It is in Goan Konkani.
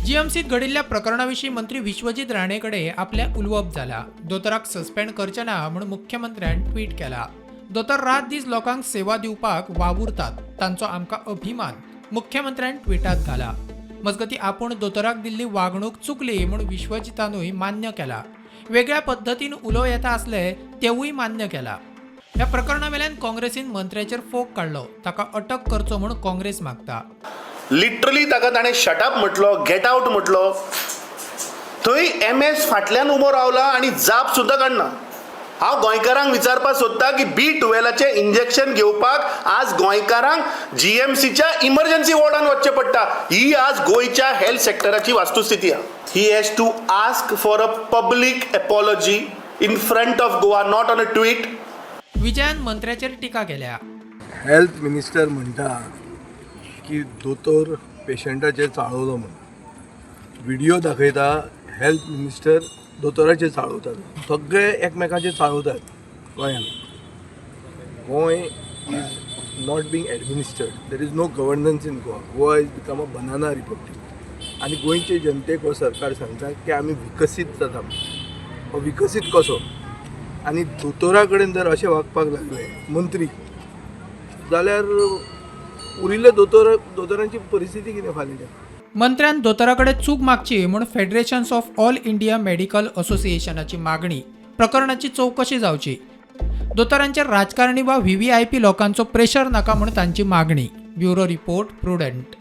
जीएमसीत घडिल्ल्या प्रकरणा विशीं मंत्री विश्वजीत राणे कडेन आपलें उलोवप जाला. दोतोराक सस्पेंड करचे ना म्हूण मुख्यमंत्र्यान ट्वीट केला. दोतोर रात दीस लोकांक सेवा दिवपाक वावुरतात, तांचो आमकां अभिमान, मुख्यमंत्र्यान ट्विटात घाला. मजगतीं, आपूण दोतोराक दिल्ली वागणूक चुकली म्हूण विश्वजितानूय मान्य केला. वेगळ्या पद्दतीन उलोवं येता आसलें, तेवूय मान्य केला. ह्या प्रकरणा वेल्यान काँग्रेसीन मंत्र्याचेर फोग काडलो. ताका अटक करचो म्हूण काँग्रेस मागता. लिटरली ताका ताणें शटअप म्हटलो, गेट आउट म्हटलो. थंय एम एस फाटल्यान उबो रावला आनी जाप सुद्दां काडना. हांव गोंयकारांक विचारपाक सोदता की बी 12चें इंजेक्शन घेवपाक आज गोंयकारांक जीएमसीच्या इमर्जन्सी वॉर्डान वचचें पडटा. ही आज गोंयच्या हेल्थ सेक्टराची वास्तुस्थिती आहा. He has to ask for a public apology in front of Goa, not on a tweet. विजयान मंत्र्याचेर टिका केल्या. हेल्थ मिनिस्टर म्हणटा की दोतोर पेशंटाचेर चाळवलो म्हणून व्हिडिओ दाखयता. हेल्थ मिनिस्टर दोतोराचेर चाळवतात, सगळे एकमेकाचेर चाळवतात गोंयांत. Goa is not being administered. There is no governance in Goa. Goa is become a banana republic. आनी गोंयचे जनतेक हो सरकार सांगता की आमी विकसीत जाता. हो विकसीत कसो? आनी दोतोरा कडेन जर अशें वागपाक लागले मंत्री जाल्यार उरिल्ले दोतोर, दोतोरांची परिस्थिती कितें फाल्यांच्या? मंत्र्यान दोतोरा कडेन चूक मागची म्हूण Federations of All India Medical असोसिएशनाची मागणी. प्रकरणाची चवकशी जावची, दोतोरांचेर राजकारणी वा व्हीव्हीआयपी लोकांचो प्रेशर नाका म्हूण तांची मागणी. Bureau report, prudent.